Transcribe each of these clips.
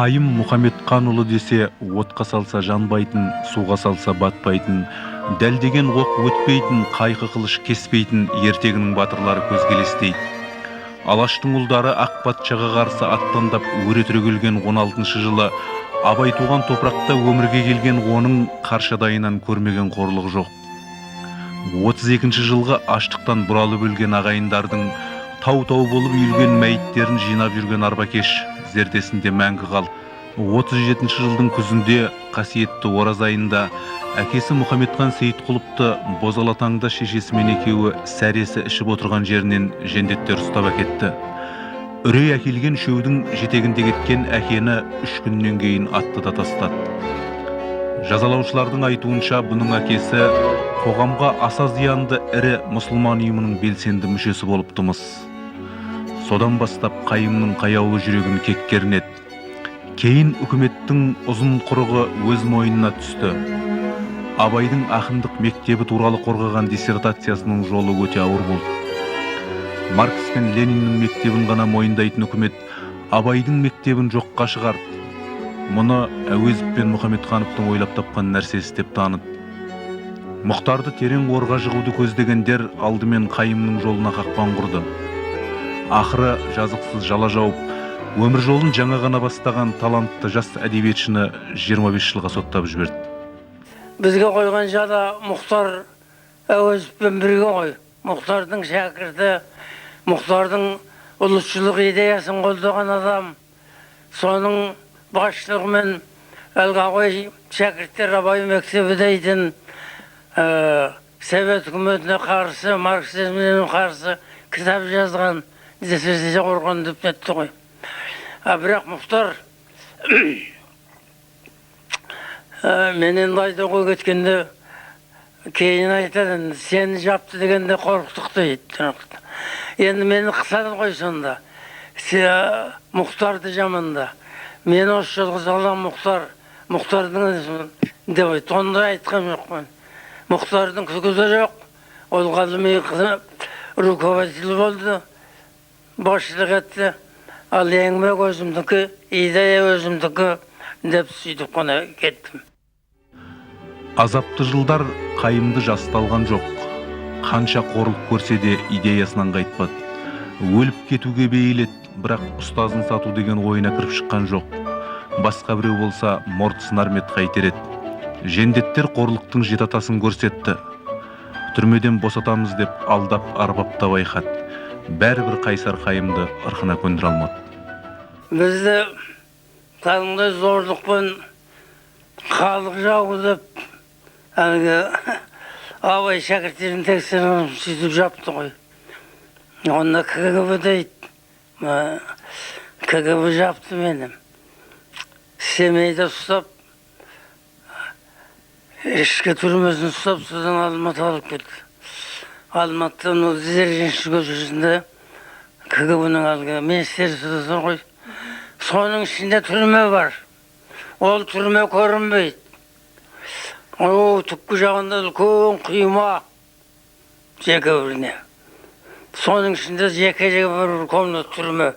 Қайым Мұхамедқанұлы десе, отқа салса жанбайтын, суға салса батпайтын, дәлдеген оқ өтпейтін, қайқы қылыш кеспейтін ертегінің батырлары көзге елестейді. Алаштың ұлдары ақ патшаға қарсы аттандап өре түрегелген 16 жылы Абай туған топырақта өмірге келген оның қаршадайынан көрмеген қорлығы жоқ. 32 жылғы аштықтан бұралып өлген ағайындардың тау-тау болып үйілген мәйіттерін жинап жүрген арбакеш зердесінде мәңгі қалды. 37 жылдың күзінде қасиетті ораза айында әкесі Мұхамедхан Сейітқұловты бозала таңда шешесімен екеуі сәресі ішіп отырған жерінен жендеттер ұстап әкетті. Үрей әкелген үшеудің жетегінде кеткен әкені 3 күннен кейін атты да тастады. Жазалаушылардың айтуынша, бұның әкесі қоғамға аса зиянды ірі мұсылман ұйымының белсенді мүшесі болыпты-мыс. Содан бастап Қайымның қаяулы жүрегін кек кернеді. Кейін үкіметтің ұзын құрығы өз мойнына түсті. Абайдың ақындық мектебі туралы қорғаған диссертациясының жолы өте ауыр болды. Маркс пен Лениннің мектебін ғана мойындайтын үкімет Абайдың мектебін жоққа шығарды. Мұны Әуезов пен Мұхамедхановтың ойлап тапқан нәрсесі деп таныды. Мұхтарды терең орға жығуды көздегендер алдымен Қайымның жолына қақпан құрды. Ақыры жазықсыз жала жауып, өмір жолын жаңа ғана бастаған талантты жас әдебиетшіні 25 жылға соттап жіберді. Бізге қойған жала Мұхтар Әуезовпен бірге ғой. Мұхтардың шәкірті, Мұхтардың ұлтшылық идеясын қолдаған адам. Соның басшылығымен әлгі Абай шәкірттер Абай мектебі дейтін, Совет үкіметіне қарсы, марксизміне қарсы кітап жазған, диссертация қорған деп нетті ғой. Бірақ Мұхтар мен енді айдауға кеткенде кейін айтады, енді сені жапты дегенде қорықтық дейді. Енді мені қысады ғой сонда. Мұхтарды жаманда. Мені осы жолға салған Мұхтар, Мұхтардың деп айтты. Ондай айтқан жоқпын. Мұхтардың күлкі де жоқ. Ол ғылыми руководитель болды, басшылық етті. Ал еңбек өзімдікі, идея өзімдікі деп сөйтіп қана кеттім. Азапты жылдар Қайымды жасталған жоқ. Қанша қорлық көрсе де идеясынан қайтпады. Өліп кетуге бейіл еді, бірақ ұстазын сату деген ойына кіріп шыққан жоқ. Басқа біреу болса морт сынар мет қайтер еді. Жендеттер қорлықтың жеті атасын көрсетті. Түрмеден босатамыз деп алдап арбап та байқады. Бәрібір қайсар Қайымды ырқына көндіре алмады. Бізді кәдімгідей зорлықпен халық жауы деп әлгі Абай шәкірттерін тексеріп сөйтіп жапты ғой. Онда КГБ дейді. КГБ жапты мені. Семейде ұстап, ішкі түрмесін ұстап, содан Алматы алып кетті. Алматыдан ол Дзержинский көшесінде КГБ-ның әлгі министерствосы тұр ғой. Соның ішінде түрме бар. Ол түрме көрінбейді. О, түпкі жағында үлкен құйма жеке біріне. Соның ішінде жеке-жеке бір комната түрме.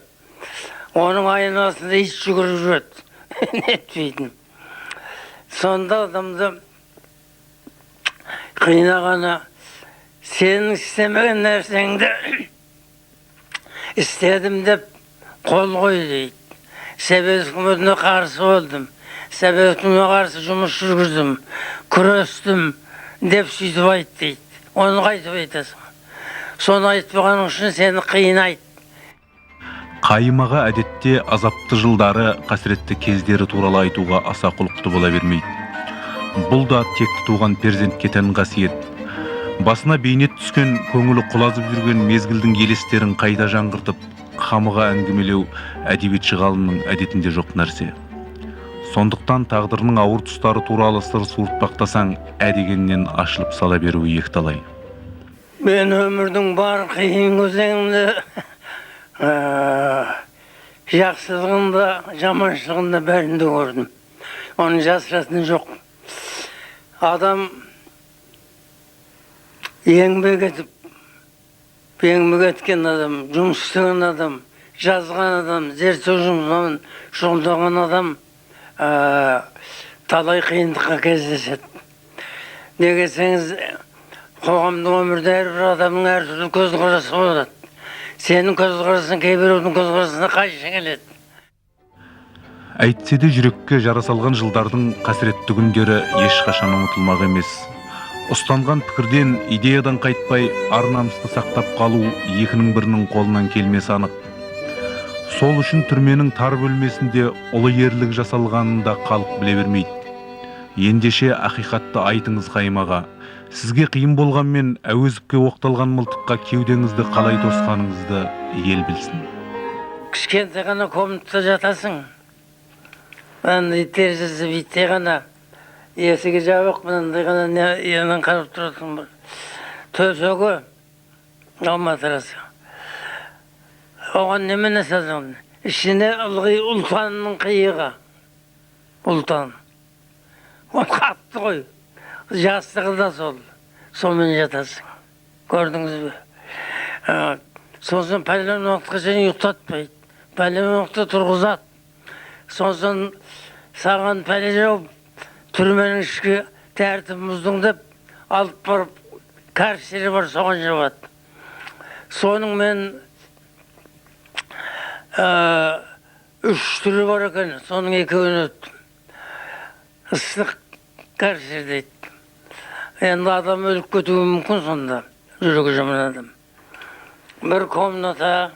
Оның айналасында ит жүгіріп жүреді. Нетпейтін. Сонда адамды қинағаны сенің істемеген нәрсеңді істедім деп қол қой дейді. Совет үкіметіне қарсы болдым, Совет үкіметіне қарсы жұмыс жүргіздім, күрестім деп сөйтіп айт дейді. Оны қайтып айтасың? Соны айтпағаның үшін сені қинайды. Қайым аға әдетте азапты жылдары, қасіретті кездері туралы айтуға аса құлықты бола бермейді. Бұл да текті туған перзентке тән қасиет. Басына бейнет түскен, көңілі құлазып жүрген мезгілдің елестерін қайта жаңғыртып, қамыға әңгімелеу әдебиетші ғалымның әдетінде жоқ нәрсе. Сондықтан тағдырының ауыр тұстары туралы сыр суыртпақтасаң, ә дегеннен ашылып сала беруі екіталай. Мен өмірдің бар қиын кезеңінде, жақсылығын да, жаманшылығын да бәрін де көрдім. Оның жасыратыны жоқ. Адам еңбек етіп, еңбек еткен адам, жұмыс істеген адам, жазған адам, зерттеу жұмысымен шұғылданған адам талай қиындыққа кездеседі. Неге десеңіз, қоғамдық өмірде әрбір адамның әртүрлі көзқарасы болады. Сенің көзқарасың кейбіреудің көзқарасына қайшы келеді. Әйтсе де жүрекке жара салған жылдардың қасіретті күндері ешқашан ұмытылмақ емес. Ұстанған пікірден, идеядан қайтпай, ар намысты сақтап қалу екінің бірінің қолынан келмесі анық. Сол үшін түрменің тар бөлмесінде ұлы ерлік жасалғанын да халық біле бермейді. Ендеше ақиқатты айтыңыз, Қайым аға. Сізге қиын болғанмен Әуезовке оқталған мылтыққа кеудеңізді қалай тосқаныңызды ел білсін. Кішкентай ғана комнатада жатасың. Мынандай терезесі биттей ғана, есігі жабық, мынандай ғана енен қарап тұрасың бір. Төсегі, ал матрасы. Оған немене салдың? Ішіне ылғи ұлтанның қиығы. Ұлтан. Ол қатты ғой. Жастығы да сол. Сонымен жатасың. Көрдіңіз бе? Сосын пәлен уақытқа шейін ұйықтатпайды. Пәлен уақытта тұрғызады. Сосын саған пәле жауып, түрменің ішкі тәртібін бұздың деп алып барып карцері бар, соған жабады. Соның мен үш түрі бар екен, соның екеуін өттім. Ыстық карцер дейді. Енді адам өліп кетуі мүмкін сонда, жүрегі жаман адам. Бір комната,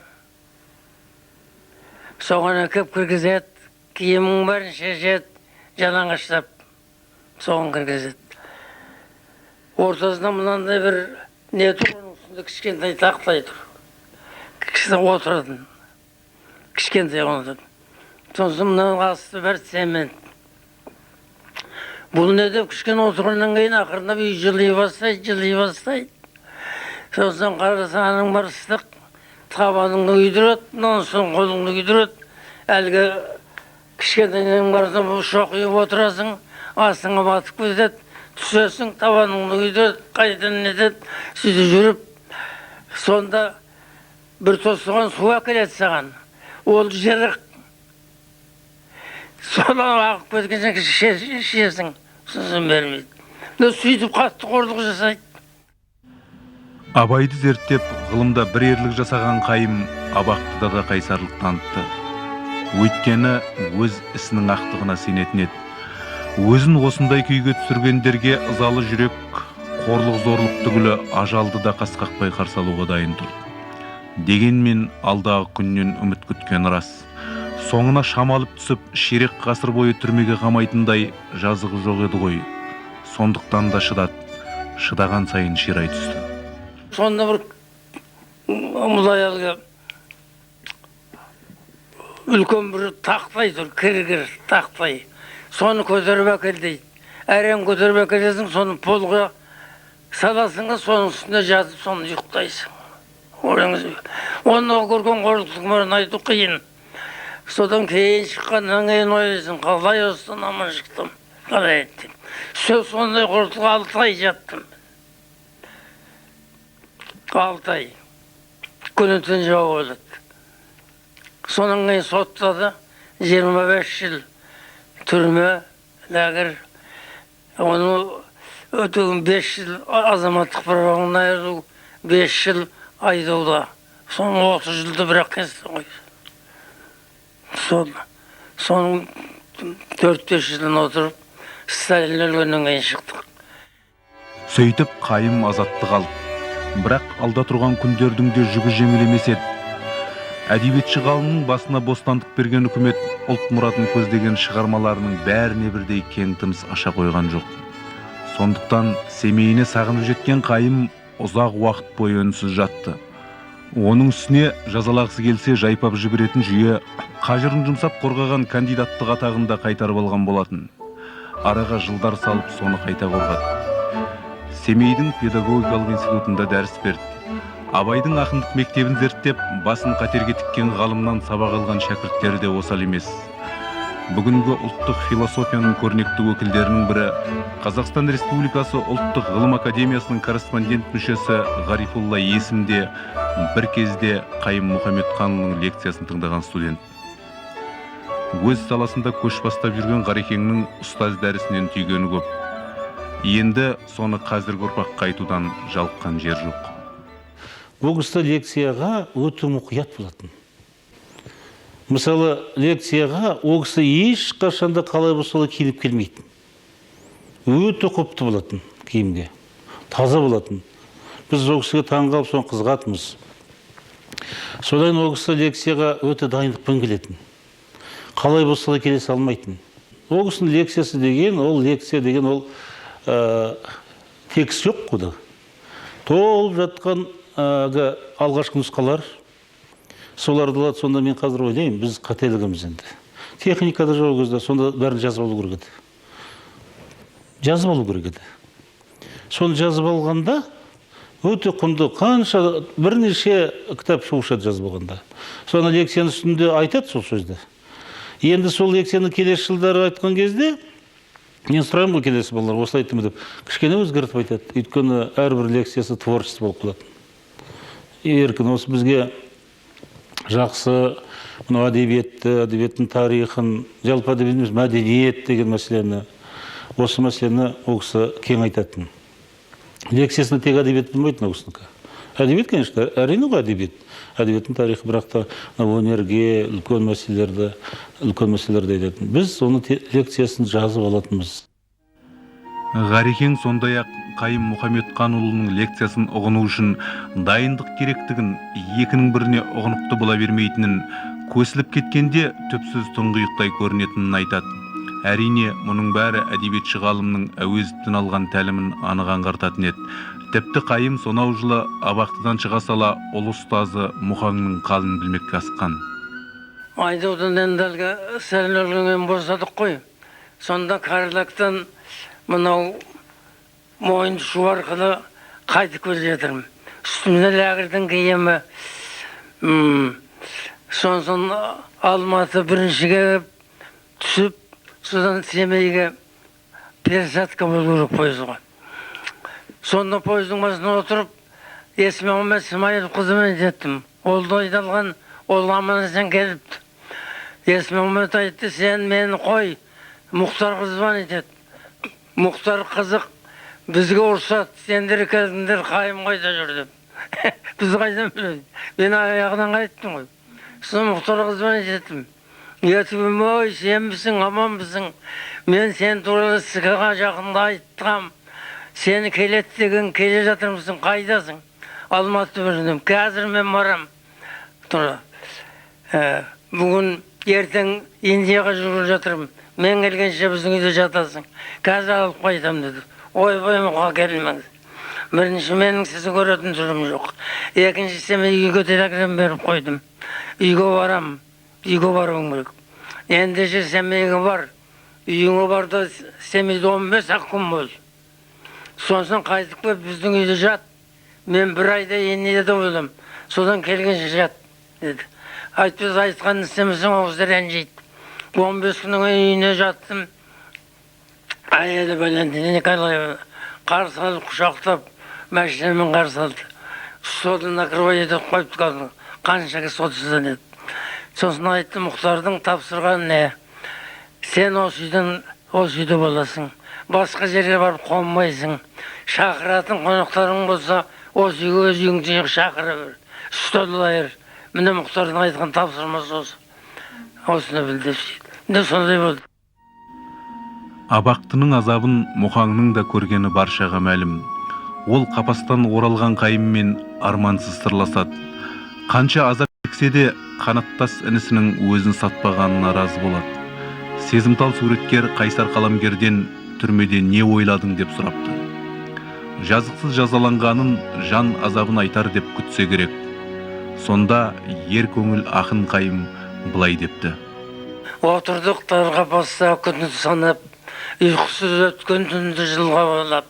соған әкеп кіргізеді, киімің бәрін шешеді, жалаңаштап соған кіргізеді. Ортасында мынандай бір не тұр, оның үстінде кішкентай тақтай тұр. Кішкентай отыратын. Кішкентай отыратын. Сосын мынаның асты бәрі цемент. Бұл не деп кішкене отырғаннан кейін ақырындап үй жыли бастайды, жыли бастайды. Сосын қарасаң, аның бар ыстық, табаныңды күйдіреді, мынан соң қолыңды күйдіреді. Әлгі кішкентай ненің барсаң, бұл шоқиып отырасың, астыңа батып кетеді, түсесің, табаныңды күйдіреді, қайтадан нетеді, сөйтіп жүріп, сонда бір тостаған су әкеледі саған. Ол жырық. Содан ағып кеткенше ішесің, сосын бермейді. Сөйтіп қатты қорлық жасайды. Абайды зерттеп, ғылымда бір ерлік жасаған Қайым абақтыда да қайсарлық танытты. Өйткені өз ісінің ақтығына сенетін еді. Өзін осындай күйге түсіргендерге ызалы жүрек, қорлық зорлық түгілі ажалды да қас қақпай қарсы алуға дайын тұрды. Дегенмен алдағы күннен үміт күткен рас. Соңына шамалып түсіп, ширек ғасыр бойы түрмеге қамайтындай жазығы жоқ еді ғой. Сондықтан да шыдады. Шыдаған сайын ширай түсті. Сонда бір мұлай әлгі үлкен бір тақтай тұр, кіргір тақтай. Соны көтеріп әкел дейді. Әрең көтеріп әкелесің, соны полға саласың да, соның үстінде жатып, соны ұйықтайсың. Көрдіңіз бе? Оны көрген қорлықтың бәрін айту қиын. Содан кейін шыққаннан кейін ойлайсың, қалай осыдан аман шықтым, қалай еттім. Сондай қорлыққа 6 ай жаттым. 6 ай. Күні түн жауап болады. Содан кейін соттады, 25 жыл түрме, лагерь. Оны өтуін 5 жыл азаматтық праваңнан айыру, 5 жыл айдауда. Соның 30 жылды бірақ кесті ғой. Соның 4-5 жылын отырып, Сталин өлгеннен кейін шықтық. Сөйтіп Қайым азаттық алды. Бірақ алда тұрған күндердің де жүгі жеңіл емес еді. Әдебиетші ғалымның басына бостандық берген үкімет ұлт мұратын көздеген шығармаларының бәріне бірдей кең тыныс аша қойған жоқ. Сондықтан Семейіне сағынып жеткен Қайым ұзақ уақыт бойы үнсіз жатты. Оның үстіне жазалағысы келсе жайпап жіберетін жүйе Қажырын жұмсап қорғаған кандидаттық атағын да қайтарып алған болатын. Араға жылдар салып, соны қайта қорғады. Семейдің педагогикалық институтында дәріс берді. Абайдың ақындық мектебін зерттеп, басын қатерге тіккен ғалымнан сабақ алған шәкірттері де осал емес. Бүгінгі ұлттық философияның көрнекті өкілдерінің бірі, Қазақстан Республикасы Ұлттық ғылым академиясының корреспондент мүшесі Ғарифолла Есім де бір кезде Қайым Мұхамедханұлының лекциясын тыңдаған студент. Өз саласында көш бастап жүрген Ғарекеңнің ұстаз дәрісінен түйгені көп. Енді соны қазіргі ұрпаққа айтудан жалыққан жер жоқ. Бұл кісі лекцияға өте мұқият болатын. Мысалы, лекцияға ол кісі ешқашан да қалай болса солай киініп келмейтін. Өте ұқыпты болатын киімге, таза болатын. Біз ол кісіге таңғалып, соны қызығатынбыз. Содан ол кісі лекцияға өте дайындықпен келетін. Қалай болса солай келе салмайтын. Ол кісінің лекциясы деген, ол лекция деген ол текст жоқ қой да. Толып жатқан алғашқы нұсқалар, соларды алады. Сонда мен қазір ойлаймын, біз қателігіміз енді. Техникада жоқ ол кезде, сонда бәрін жазып алу керек еді. Жазып алу керек еді. Соны жазып алғанда өте құнды, қанша бірнеше кітап шығушы еді жазып алғанда. Соны лекцияның үстінде айтады сол сөзді. Енді сол лекцияны келесі жылдары айтқан кезде, мен сұраймын ғой келесі балалар, осылай айтты ма деп, кішкене өзгертіп айтады. Өйткені әрбір лекциясы творчество болып қалады. Еркін осы бізге жақсы мынау әдебиетті, әдебиеттің тарихын, жалпы әдебиет емес, мәдениет деген мәселені, осы мәселені ол кісі кең айтатын. Лекциясында тек әдебиет болмайтын ол кісінікі. Әдебиет, конечно, әрине ғой әдебиет. Әдебиеттің тарихы, бірақ та мынау өнерге үлкен мәселелерді, үлкен мәселелерді айтатын. Біз оны лекциясын жазып алатынбыз. Ғарекең сондай-ақ Қайым Мұхамедханұлының лекциясын ұғыну үшін дайындық керектігін, екінің біріне ұғынықты бола бермейтінін, көсіліп кеткенде түпсіз тұңғиықтай көрінетінін айтады. Әрине, мұның бәрі әдебиетші ғалымның Әуезовтен алған тәлімін анық аңғартатын еді. Тіпті Қайым сонау жылы абақтыдан шыға сала ұлы ұстазы Мұхаңның қалын білмекке асыққан. Айдаудан енді әлгі сәл өлгеннен босадық қой. Сонда Карлактан мынау мойын шу арқылы қайтып келе жатырмын. Үстімде лагердің киімі. Сосын Алматы біріншіге түсіп, содан Семейге пересадка болу керек пойызға. Сонда пойыздың басына отырып, Есмағамбет Смайылов қызымен жеттім. Ол да айдалған, ол аман есен келіпті. Есмағамбет айтты, сен мені қой, Мұхтар звонит ет. Мұхтар қызық, бізге ұрсады, сендер келдіңдер, Қайым қайда жүр деп. Біз қайдан білеміз? Мен аяғынан қайттым ғой. Сосын Мұхтарға звонит еттім. Ертіп, ой, сенбісің, аманбысың? Мен сен туралы СК-ға жақында айтқам. Сені келеді деген келе жатырмысың, қайдасың? Алматы біріндім. Қазір мен барам. Тұра. Бүгін ертең Индияға жүріп жатырмын. Мен келгенше біздің үйде жатасың. Қазір алып қайтамын деді. Ойбай, Мұқа, келмеңіз. Бірінші, менің сізді көретін түрім жоқ. Екіншісі, мен үйге телеграм беріп қойдым. Үйге барам. Үйге баруым керек. Ендеше Семейге бар. Үйіңе бар да Семейде 15 ақ күн бол. Сосын қайтып келіп біздің үйде жат. Мен бір айда Индияда болдым. Содан келгенше жат деді. Айтпес айтқанын істемесең, ол кісі ренжиді. 15 күннен кейін үйіне жаттым. Әйелі Валентина Николаевна қарсы алып, құшақтап, машинамен қарсы алды. Столды накрывать етіп қойыпты кәдімгі. Қанша кісі отырса деді. Сосын айтты, Мұхтардың тапсырғаны не? Сен осы үйден, осы үйде боласың. Басқа жерге барып қонбайсың. Шақыратын қонақтарың болса, осы үйге өз үйіңде шақыра бер. Стол айыр. Міне, Мұхтардың айтқан тапсырмасы осы. Осыны біл деп сөйтті. Міне, сондай болды. Абақтының азабын Мұхаңның да көргені баршаға мәлім. Ол қапастан оралған Қайыммен армансыз сырласады. Қанша азап шексе де, қанаттас інісінің өзін сатпағанына разы болады. Сезімтал суреткер қайсар қаламгерден түрмеде не ойладың деп сұрапты. Жазықсыз жазаланғанын, жан азабын айтар деп күтсе керек. Сонда ер көңіл ақын Қайым Былай депті. Отырдық тар қапаста күні санап, ұйқысыз өткен түнді жылға балап,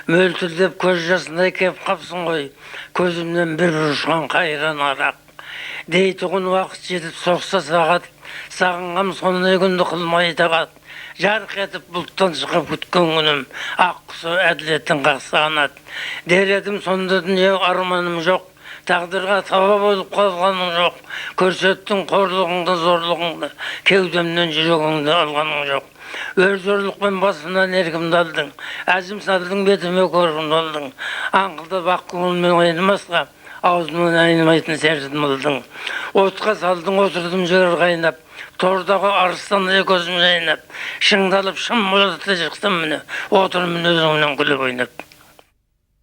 мөлтілдеп көз жасындай кеп қапсың ғой, көзімнен бір ұшқан қайран арақ. Дейтұғын уақыт жетіп соқса сағат, сағынғам сондай күнді қылмай тағат. Жарқ етіп бұлттан шығып күткен күнім, ақ құсы әділеттің қақсаған ат. Дер едім сонда дүние арманым жоқ, тағдырға таба болып қалғаным жоқ. Көрсеттің қорлығыңды, зорлығыңды, кеудемнен жүрегіңді алғаның жоқ. Өр зорлықпен басымнан еркімді алдың, әзім салдың бетіме көркімді алдың. Аңқылдап ақ көңілмен айнымасқа, аузымнан айнымайтын сертін қылдың. Отқа салдың, отырдым жігер қайнап, тордағы арыстандай көзім жайнап, шыңдалып шым болаттай шықтым міне, отырмын өзіңнен күліп ойнап.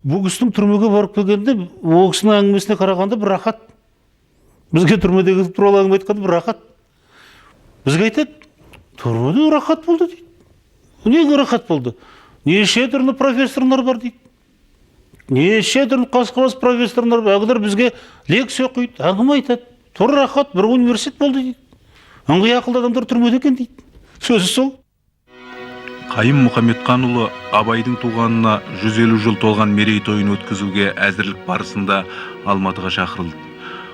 Бұл кісінің түрмеге барып келгенде, ол кісінің әңгімесіне қарағанда бір рахат. Бізге түрмедегі туралы әңгіме айтқанда бір рахат. Бізге айтады, түрмеде рахат болды дейді. Неге рахат болды? Неше түрлі профессорлар бар дейді. Неше түрлі қасқабас профессорлар бар. Әлгілер бізге лекция оқиды, әңгіме айтады. Тура рахат, бір университет болды дейді. Ыңғай ақылды адамдар түрмеде екен дейді. Сөзі сол. Қайым Мұхамедханұлы Абайдың туғанына 150 жыл толған мерейтойын өткізуге әзірлік барысында Алматыға шақырылды.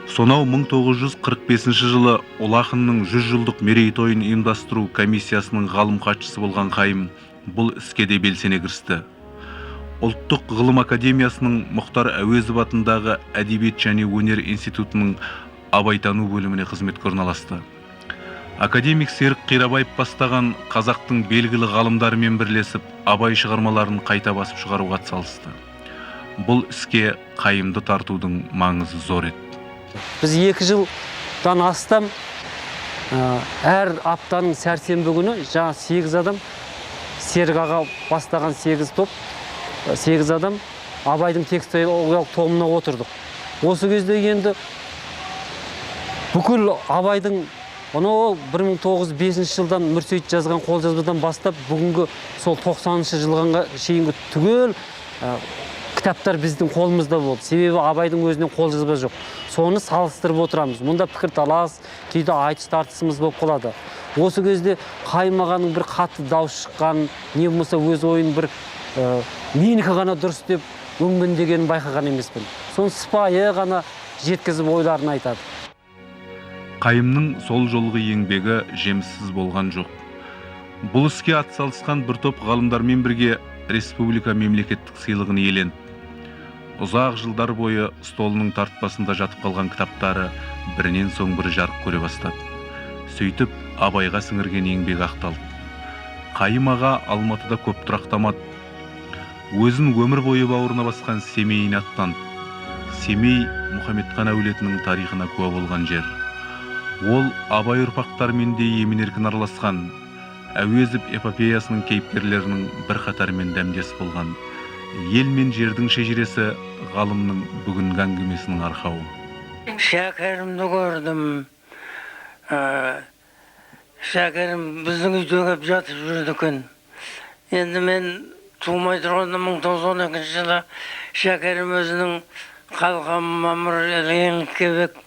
Сонау 1945 жылы ұлы ақынның 100 жылдық мерейтойын ұйымдастыру комиссиясының ғалым хатшысы болған Қайым бұл іске де белсене кірісті. Ұлттық ғылым академиясының Мұхтар Әуезов атындағы Әдебиет және өнер институтының Абайтану бөліміне қызметке орналасты. Академик Серік Қирабаев бастаған қазақтың белгілі ғалымдарымен бірлесіп, Абай шығармаларын қайта басып шығаруға атсалысты. Бұл іске Қайымды тартудың маңызы зор еді. Біз 2 жылдан астам әр аптаның сәрсенбі күні жаңа 8 адам, Серік аға бастаған 8 топ, 8 адам Абайдың текстологиялық томына отырдық. Осы кезде енді бүкіл Абайдың анау 1905 жылдан Мүрсейіт жазған қолжазбадан бастап бүгінгі сол 90-шы жылға шейінгі түгел кітаптар біздің қолымызда болды. Себебі Абайдың өзінен қолжазба жоқ. Соны салыстырып отырамыз. Мұнда пікірталас, кейде айтыс тартысымыз болып қалады. Осы кезде Қайым ағаның бір қатты дауыс шыққан, не болмаса өз ойын бір менікі ғана дұрыс деп өңмендегенін байқаған емеспін. Соны сыпайы ғана жеткізіп ойларын айтады. Қайымның сол жолғы еңбегі жеміссіз болған жоқ. Бұл іске атсалысқан бір топ ғалымдармен бірге республика мемлекеттік сыйлығын иеленді. Ұзақ жылдар бойы столының тартпасында жатып қалған кітаптары бірінен соң бірі жарық көре бастады. Сөйтіп Абайға сіңірген еңбегі ақталды. Қайым аға Алматыда көп тұрақтамады. Өзін өмір бойы бауырына басқан Семейіне аттанды. Семей Мұхамедхан әулетінің тарихына куә болған жер. Ол Абай ұрпақтарымен де емін-еркін араласқан, Әуезов эпопеясының кейіпкерлерінің бір қатарымен дәмдес болған. Ел мен жердің шежіресі ғалымның бүгінгі әңгімесінің арқауы. Шәкәрімді көрдім. Шәкәрім біздің үйде келіп жатып жүрді екен. Енді мен тумай тұрғанда 1912 жылы Шәкәрім өзінің Қалқан Мамыр, Еңлік Кебек,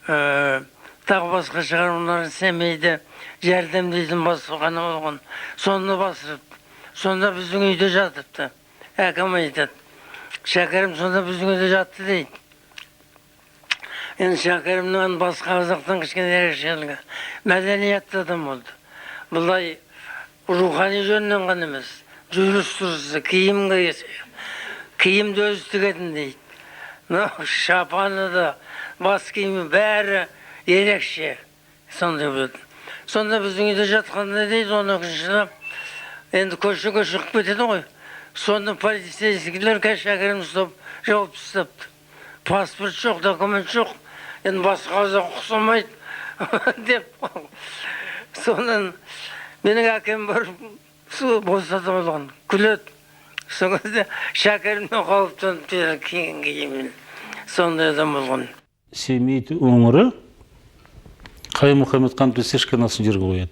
тағы басқа шығармаларын Семейде Жәрдем дейтін баспахана болған. Соны басырып, сонда біздің үйде жатыпты. Әкем айтады, Шәкәрім сонда біздің үйде жатты дейді. Енді Шәкәрімнің басқа қазақтан кішкене ерекшелігі мәдениетті адам болды. Бұлай рухани жөнінен ғана емес, жүріс тұрысы, киім киесі, киімді өзі тігетін дейді. Мынау шапаны да, бас киімі бәрі ерекше сондай болды. Сонда біздің үйде жатқанда дейді, 12 жылы енді көшеге шығып кетеді ғой. Сонда полицейскийлер Шәкәрімді ұстап жауып тастапты. Паспорт жоқ, документ жоқ. Енді басқа қазақ ұқсамайды деп. Сонан менің әкем барып су босатып алған, күледі. Сол кезде Шәкәрімнен қауіптеніп киген киімін. Сондай адам болған. Семей өңірі Қайым Мұхамедханов десе ешкім жерге қояды.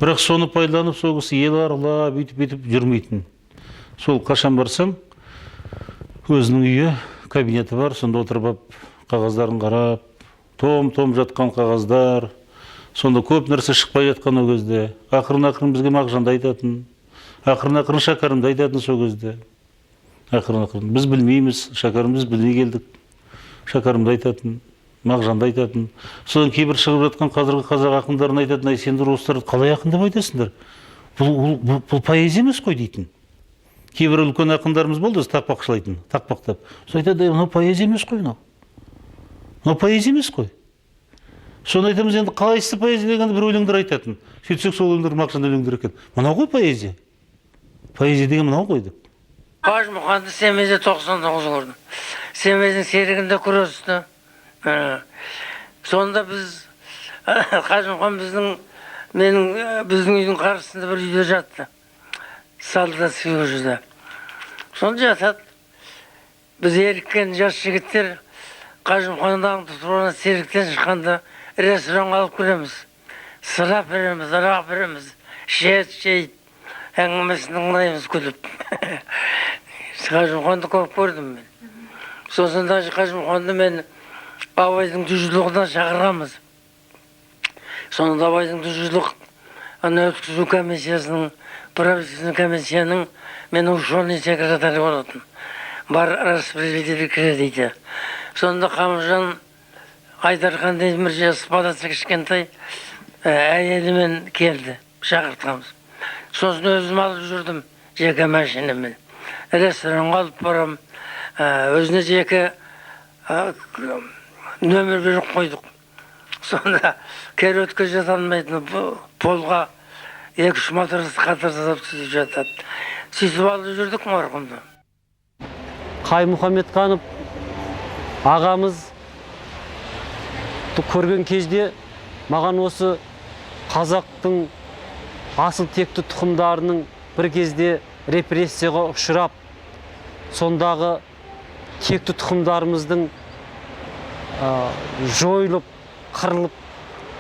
Бірақ соны пайдаланып сол кісі ел аралап бүйтіп-бүйтіп жүрмейтін. Сол қашан барсам өзінің үйі, кабинеті бар, сонда отырып алып қағаздарын қарап, том-том жатқан қағаздар, Сонда көп нәрсе шықпай жатқан ол кезде. Ақырын-ақырын бізге Мағжанды айтатын, ақырын-ақырын Шәкәрімді айтатын сол кезде. Ақырын-ақырын. Біз білмейміз, Шәкәрімді біз білмей келдік. Шәкәрімді айтатын, Мағжанды айтатын. Содан кейбір шығып жатқан қазіргі қазақ ақындарын айтатын, ай сендер орыстарды қалай ақын деп айтасыңдар? Бұл поэзия емес қой дейтін. Кейбір үлкен ақындарымыз болды, өзі тақпақшылайтын, тақпақтап. Сол айтады, мынау поэзия емес қой мынау. Мынау поэзия емес қой. Соны айтамыз, енді қалайсыз поэзия дегенде бір өлеңдер айтатын. Сөйтсек сол өлеңдер Мағжан өлеңдері екен. Мынау ғой поэзия. Поэзия деген мынау ғой деп. Қажымұқанды Семейде 99 көрдім. Семейдің серігінде күресті. Сонда біз Қажымұқан біздің менің біздің үйдің қарсысында бір үйде жатты. Солдатский көшеде. Сонда жатады. Біз еріккен жас жігіттер Қажымұқанды аңдып тұрған серіктен шыққанда ресторанға алып кіреміз. Сыра береміз, арақ береміз, ішеді, жейді. Әңгімесін тыңдаймыз күліп. Қажымұқанды көп көрдім мен. Сосын даже Қажымұқанды мен Абайдың 100 жылдығына шақырғанбыз. Сонда Абайдың 100 жылдық ана өткізу комиссиясының, правительственный комиссияның мен ученый секретарь болатын. Бар распределитель кредиті. Сонда Қамжан Айдархан дейтін бір жас баласы кішкентай әйелімен келді, шақыртқанбыз. Сосын өзім алып жүрдім жеке машинамен. Ресторанға алып барам, өзіне жеке нөмір беріп қойдық. Сонда кереуетке жата алмайтын, полға екі үш матрас қатар салып сөйтіп жатады. Сөйтіп алып жүрдік марқұмды. Қайым Мұхаммедханов ағамыз көрген кезде маған осы қазақтың асыл текті тұқымдарының бір кезде репрессияға ұшырап, сондағы текті тұқымдарымыздың жойылып, қырылып,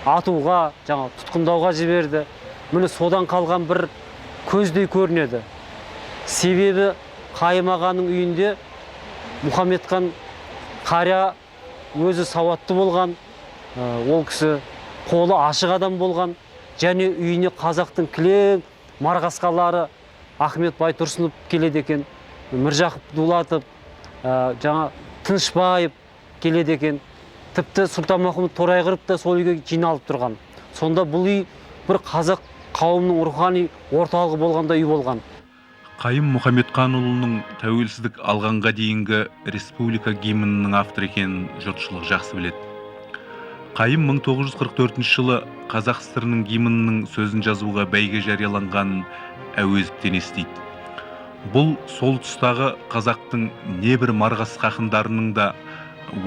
атуға, жаңа тұтқындауға жіберді. Міне, содан қалған бір көздей көрінеді. Себебі Қайым ағаның үйінде Мұхаммедхан қария өзі сауатты болған, ол кісі қолы ашық адам болған және үйіне қазақтың кілең марғасқалары Ахмет Байтұрсынов келеді екен, Міржақып Дулатов, жаңа Тынышбаев келеді екен. Тіпті Сұлтанмахмұт Торайғыров та сол үйге жиналып тұрған. Сонда бұл үй бір қазақ қауымының рухани орталығы болғандай үй болған. Қайым Мұхамедханұлының тәуелсіздік алғанға дейінгі республика гимнінің авторы екенін жұртшылық жақсы біледі. Қайым 1944 жылы Қазақ ССР-інің гимнінің сөзін жазуға бәйге жарияланғанын Әуезовтен естиді. Бұл сол тұстағы қазақтың небір марғасқа ақындарының да,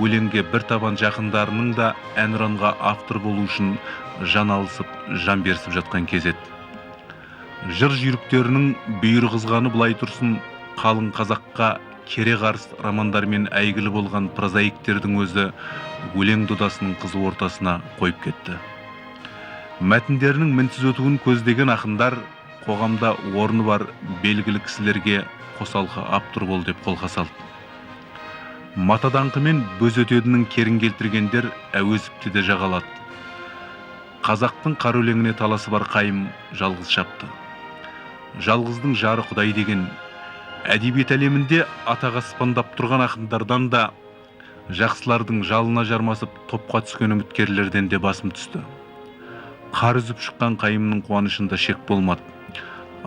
өлеңге бір табан жақындарының да әнұранға автор болу үшін жан алысып, жан берісіп жатқан кез еді. Жыр жүйріктерінің бүйір қызғаны былай тұрсын, қалың қазаққа кере қарыс романдармен әйгілі болған прозаиктердің өзі өлең додасының қызу ортасына қойып кетті. Мәтіндерінің мінсіз өтуін көздеген ақындар қоғамда орны бар белгілі кісілерге қосалқы автор бол деп қолқа салды. Мата даңқы мен бөз өтедінің керін келтіргендер Әуезовті де жағалады. Қазақтың қара өлеңіне таласы бар Қайым жалғыз шапты. Жалғыздың жары Құдай деген, әдебиет әлемінде атағы аспандап тұрған ақындардан да, жақсылардың жалына жармасып топқа түскен үміткерлерден де басым түсті. Қар үзіп шыққан Қайымның қуанышында шек болмады.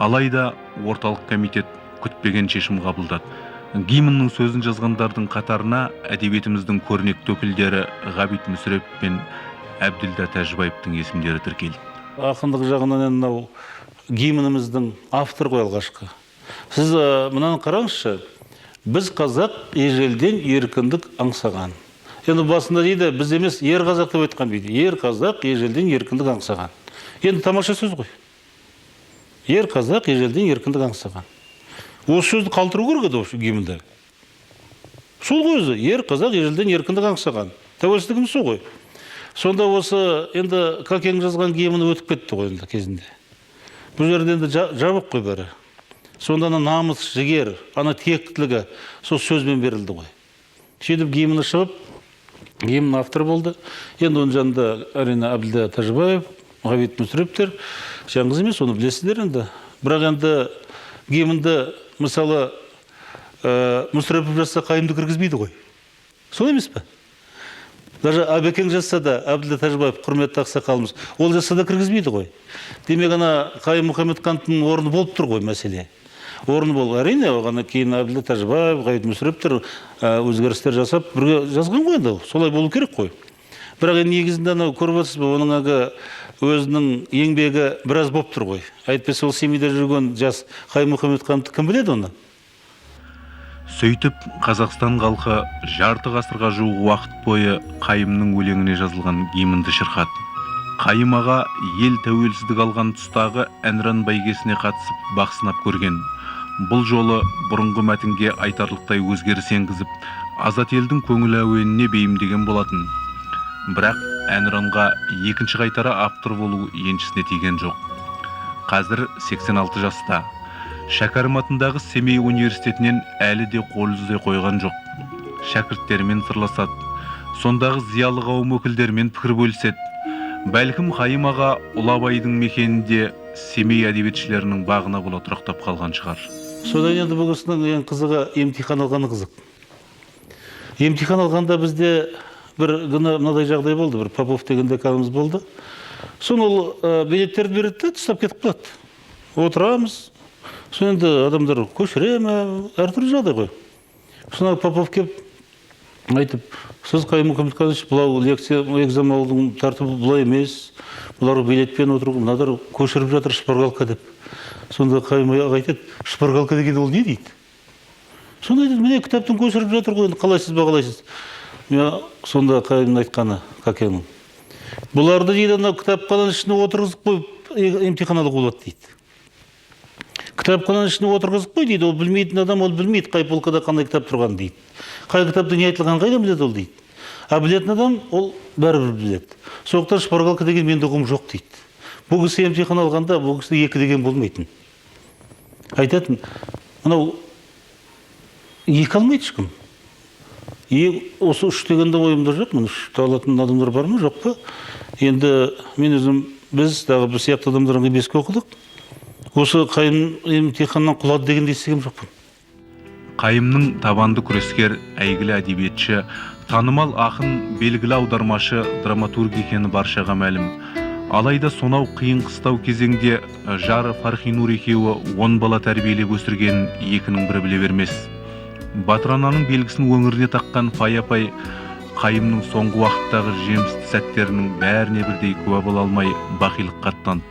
Алайда орталық комитет күтпеген шешім қабылдады. Гимннің сөзін жазғандардың қатарына әдебиетіміздің көрнекті өкілдері Ғабит Мүсірепов пен Әбділда Тәжібаевтың есімдері тіркелді. Ақындық жағынан енді мынау гимніміздің авторы ғой алғашқы. Сіз мынаны қараңызшы, біз қазақ ежелден еркіндік аңсаған. Енді басында дейді, біз емес, ер қазақ деп айтқан дейді. Ер қазақ ежелден еркіндік аңсаған. Енді тамаша сөз ғой. Ер қазақ ежелден еркіндік аңсаған. Осы сөзді қалдыру керек еді осы гимнде. Сол ғой өзі, ер қазақ ежелден еркіндік аңсаған. Тәуелсіздігіміз сол ғой. Сонда осы енді Кәкең жазған гимні өтіп кетті ғой енді кезінде. Бұл жерде енді жабық қой бәрі. Сонда ана намыс, жігер, ана тектілігі сол сөзбен берілді ғой. Сөйтіп гимні шығып, Гимн авторы болды. Енді оның жанында, әрине, Әбділда Тәжібаев, Ғабит Мүсіреповтер жалғыз емес, оны білесіздер енді. Бірақ енді гимнді, мысалы, Мүсірепов жазса, Қайымды кіргізбейді ғой. Солай емес пе? Даже Әбекең жазса да, Әбділда Тәжібаев, құрметті ақсақалымыз, ол жазса да кіргізбейді ғой. Демек, ана Қайым Мұхамедхановтың орны болып тұр ғой мәселе. Орны бол, әрине, оған кейін Әбділда Тәжібаев, Ғабит Мүсіреповтер өзгерістер жасап, бірге жазған ғой енді, солай болу керек қой. Бірақ енді негізінде анау көріп отырсыз ба, оның әлгі өзінің еңбегі біраз болып тұр ғой. Әйтпесе ол Семейде жүрген жас Қайым Мұхамедхановты кім біледі оны? Сөйтіп, Қазақстан халқы жарты ғасырға жуық уақыт бойы Қайымның өлеңіне жазылған гимнді шырқады. Қайым аға ел тәуелсіздік алған тұстағы Әнұран бәйгесіне қатысып, бақ сынап көрген. Бұл жолы бұрынғы мәтінге айтарлықтай өзгеріс енгізіп, азат елдің көңіл әуеніне бейімдеген болатын. Бірақ Әнұранға екінші қайтара автор болу еншісіне тиген жоқ. Қазір 86 жаста. Шәкәрім атындағы Семей университетінен әлі де қол үзе қойған жоқ. Шәкірттерімен сырласады, сондағы зиялы қауым өкілдерімен пікір бөліседі. Бәлкім, Қайым аға ұлы Абайдың мекенінде Семей әдебиетшілерінің бағына бола тұрақтап қалған шығар. Содан енді бұл кісінің ең қызығы, емтихан алғаны қызық. Емтихан алғанда бізде бір күні мынадай жағдай болды. Бір Попов деген деканымыз болды. Соны ол билеттерді береді де, тастап кетіп қалады. Отырамыз. Соны енді адамдар көшіре ме, әртүрлі жағдай ғой. Соны Попов келіп айтып: «Сіз, Қайым Мұхамедханович, былау лекция, экзамен алудың тәртібі бұлай емес, бұлар билетпен отыру, мыналар көшіріп жатыр, шпаргалка», — деп. Сонда Қайым аға айтады: «Шпаргалка деген ол не?» — дейді. Сонда айтады: «Міне, кітаптан көшіріп жатыр ғой, енді қалай сіз бағалайсыз?» Мен сонда Қайымның айтқаны, Кәкеңнің: «Бұларды, — дейді, — анау кітапхананың ішіне отырғызып қойып, емтихан алуға болады, — дейді. — Кітапхананың ішіне отырғызып қой, — дейді. — Ол білмейтін адам, ол білмейді қай полкада қандай кітап тұрғанын, — дейді. — Қай кітапта не айтылғанын қайдан біледі ол, — дейді. — А білетін адам ол бәрібір біледі. Сондықтан шпаргалка деген менде ұғым жоқ», — дейді. Бұл кісі емтихан алғанда, бұл кісі екі деген болмайтын. Айтатын мынау, екі алмайды ешкім. Осы үш дегенде ойымда жоқ. Мен үшті алатын адамдар бар ма, жоқ па? Енді мен өзім, біз дағы біз сияқты адамдар беске оқыдық. Осы Қайым емтиханнан құлады дегенді естіген жоқпын. Қайымның табанды күрескер, әйгілі әдебиетші, танымал ақын, белгілі аудармашы, драматург екені баршаға мәлім. Алайда сонау қиын қыстау кезеңде жары Фархинур екеуі 10 бала тәрбиелеп өсіргенін екінің бірі біле бермес. Батыр ананың белгісін өңіріне таққан Фая апай Қайымның соңғы уақыттағы жемісті сәттерінің бәріне бірдей куә бола алмай, бақилыққа аттанды.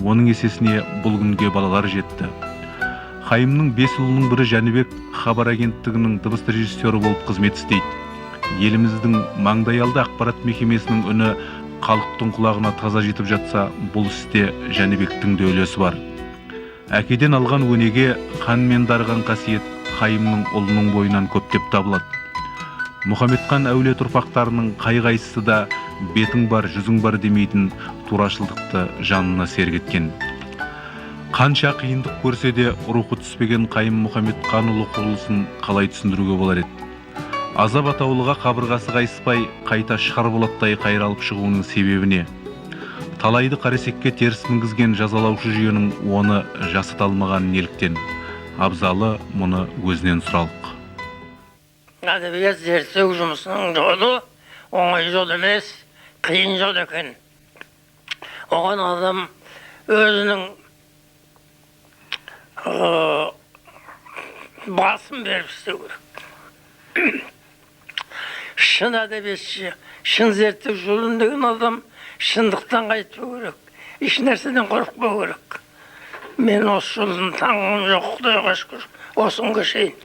Оның есесіне бұл күнге балалар жетті. Қайымның бес ұлының бірі Жәнібек Хабар агенттігінің дыбыс режиссері болып қызмет істейді. Еліміздің маңдайалды ақпарат мекемесінің үні халықтың құлағына таза жетіп жатса, бұл істе Жәнібектің де үлесі бар. Әкеден алған өнеге, қанмен дарыған қасиет Қайымның ұлының бойынан көптеп табылады. Мұхаммедхан әулет ұрпақтарының қай қайсысы да бетің бар, жүзің бар демейтін турашылдықты жанына серік еткен. Қанша қиындық көрсе де, рухы түспеген Қайым Мұхаммедханұлы құрылысын қалай түсіндіруге болар еді? Азап атаулыға қабырғасы қайыспай, қайта шар болаттай қайралып шығуының себебі не? Талайды қаресекке теріс мінгізген жазалаушы жүйенің оны жасыта алмағаны неліктен? Абзалы, мұны өзінен сұралық. Әдебиет зерттеу жұмысының жолы оңай жол емес, қиын жол екен. Оған адам өзінің басын беріп істеу керек. Шын әдебиетші, шын зерттеуші боламын деген адам шындықтан қайтпау керек, еш нәрседен қорықпау керек. Мен осы жолдан таңғым жоқ, Құдайға шүкір, осы күнге шейін.